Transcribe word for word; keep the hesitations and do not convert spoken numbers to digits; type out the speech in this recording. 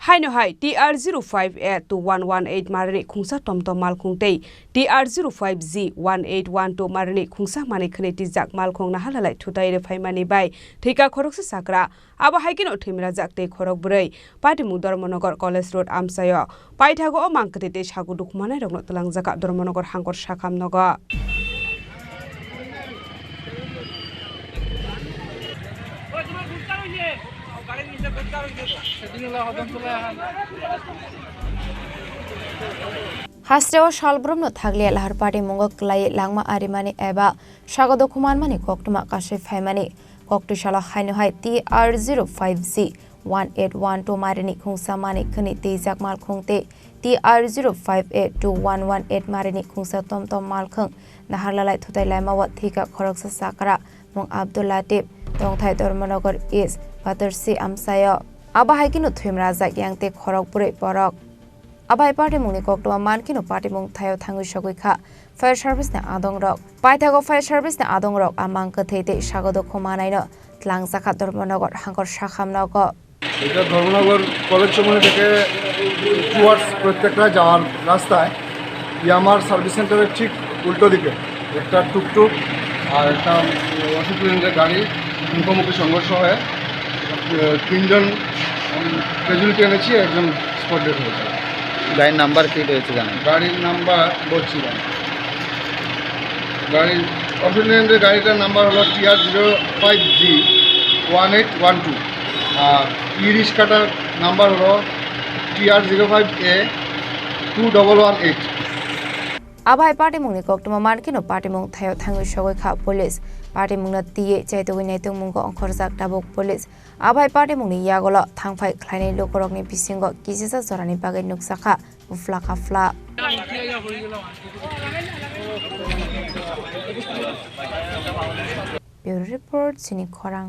Haino hai T R zero five A two one one eight marini khungsa tomtom malkhung tei T R zero five G one eight one two marini khungsa manwi khwnwi twijak malkhung naharlalai thutai rwphaimani bai thwika khoroksa chakra. Abo hai kheno thwimrajak tei khorok bwrwi. Patimung Dharmanagar College Road amchaio. Paithago o mang kwthwi tei sago dukhu manai rokno twlangjak Dharmanagar Hangkor Sakham nogo. Hasteo salbrumno thakliya lahar patimung o kwlaiwi langma arimani eba sago dukhu manmani koktwma kasui phaimani. Koktwi salo haino hai T R zero five G one eight one two marini khungsa manwi khwnwi twijak malkhung tei T R zero five A two one one eight marini khungsa tomtom malkhung naharlalai thutai laima o thwika khoroksa chakra mung Abdul Latif, tongthai Dharmanagar East, Patarsi amchaio. Abo hai kheno thwimrajak yang tei khorok bwrwi borok. Abo hai patimungni koktwma man kheno patimung thaio thangwi sogwi kha fire service ni adongrok. Paithago fire service ni adongrok a mang kwthwi tei sago dukhu manaino twlangjakha Dharmanagar Hangkor Sakham nogo. এটা ধর্মনগর কলেজ চৌমুহনী থেকে টুয়ার্ডস প্রত্যেকটা যাওয়ার রাস্তায় ইয়ামার সার্ভিস সেন্টারের ঠিক উল্টো দিকে একটা টুকটুক আর একটা অসুস্থ গাড়ি মুখোমুখি সংঘর্ষ হয়। আহ, তিনজন ক্যাজুয়ালিটি এনেছি, একজন স্পট ডেড হয়েছে। গাড়ির নাম্বার কি রয়েছে জানেন? গাড়ির নাম্বার বলছি না। গাড়ির অসুস্থ গাড়িটার নাম্বার হলো T R zero five G one eight one two, আর ই রিক্সাটার নাম্বার হলো T R zero five A two double one eight। Abo hai patimungni koktwma man kheno patimung thaio thangwi sogwi kha police. Patimungno twiwi chaitugwi naitugmungo ongkhorjak tabuk police. Abo hai patimungni yagulo thangphai khlainai lukurokni bisingo kisisa jorani bagwi nukjakha bwfla kaphla. Bureau Report, Chini Khorang.